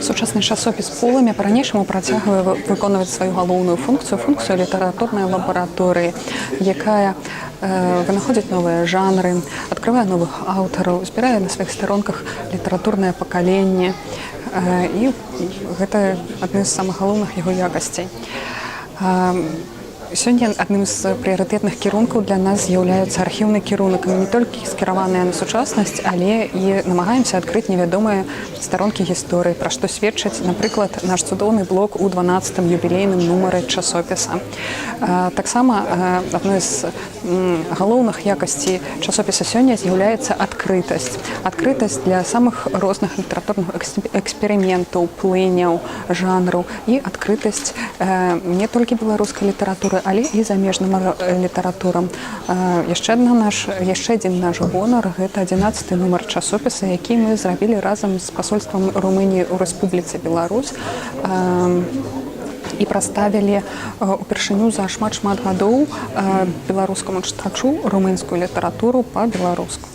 Сучасны часопіс «Полымя» па-ранейшаму працягвае выконваць сваю галоўную функцыю, функцыю літаратурнай лабараторыі, якая вынаходзіць новыя жанры, адкрывае новых аўтараў, збірае на сваіх старонках літаратурнае пакаленне. І гэта адны з самых галоўных яго якасцей. Сёння адным з прыярытэтных кірункаў для нас з'яўляецца архіўны кірунак. Мы не толькі скіраваныя на сучаснасць, але і намагаемся адкрыць невядомыя старонкі гісторыі, пра што сведчыць, напрыклад, наш цудоўны блок у 12 юбілейным нумары часопіса. Таксама адной з галоўных якасцей часопіса сёння з'яўляецца адкрытасць. Адкрытасць для самых розных літаратурных эксперыментаў, плыняў, жанраў і адкрытасць не толькі беларускай літаратуры, але і замежным літаратурам. Яшчэ адзін наш гонар — гэта 11 нумар часопіса, які мы зрабілі разам з пасольствам Румыніі ў Рэспубліцы Беларусь. І прадставілі упершыню за шмат-шмат гадоў беларускаму чытачу румынскую літаратуру па-беларуску.